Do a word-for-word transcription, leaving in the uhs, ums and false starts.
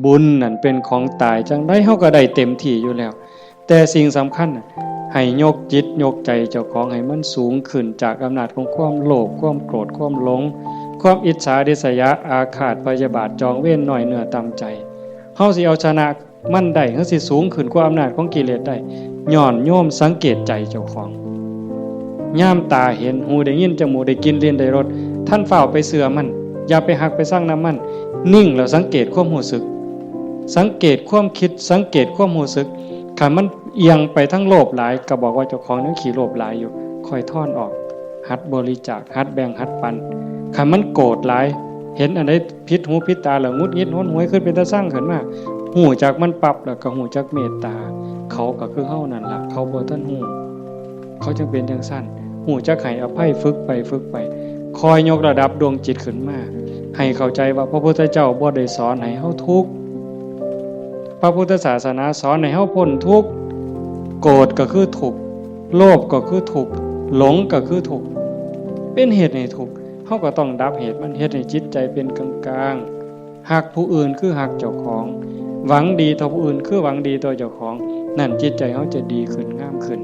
บุญนั่นเป็นของตาย จั่งใดเฮาก็ได้เต็มที่อยู่แล้ว แต่สิ่งสำคัญน่ะ ให้ยกจิตยกใจเจ้าของให้มันสูงขึ้นจากอำนาจของความโลภ ความโกรธ ความหลง ความอิจฉาริษยา อาฆาตพยาบาท จองเวร น้อยเนื้อต่ำใจ เฮาสิเอาชนะมันได้ เฮาสิสูงขึ้นกว่าอำนาจของกิเลสได้ ย้อนโยมสังเกตใจเจ้าของ ยามตาเห็น หูได้ยิน จมูกได้กลิ่น ลิ้นได้รส ท่านฟ้าวไปเชื่อมัน อย่าไปฮักไปซังนำมัน นิ่งแล้วสังเกตความรู้สึก สังเกตความคิด สังเกตความรู้สึก คันมันเอียงไปทางโลภหลาย ก็บอกว่าเจ้าของยังขี้โลภหลายอยู่ ค่อยถอนออก หัดบริจาค หัดแบ่ง หัดปัน คันมันโกรธหลาย เห็นอันใดผิดหูผิดตาแล้วหงุดหงิดหนหวย คิดเป็นตาซังขึ้นมา ฮู้จักมันปั๊บแล้วก็ฮู้จักเมตตา เขาก็คือเฮานั่นล่ะ เขาบ่ทันฮู้ เขาจั่งเป็นจั่งซั่น ฮู้จักให้อภัย ฝึกไปฝึกไป คอยยกระดับดวงจิตขึ้นมา ให้เข้าใจว่าพระพุทธเจ้าบ่ได้สอนให้เฮาทุกข์ พระพุทธศาสนาสอนให้เฮาพ้นทุกข์ โกรธก็คือทุกข์ โลภก็คือทุกข์ หลงก็คือทุกข์ เป็นเหตุให้ทุกข์ เฮาก็ต้องดับเหตุมัน เฮ็ดให้จิตใจเป็นกลางๆ ฮักผู้อื่นคือฮักเจ้าของ หวังดีต่อผู้อื่นคือหวังดีต่อเจ้าของ นั่นจิตใจเฮาจะดีขึ้น งามขึ้น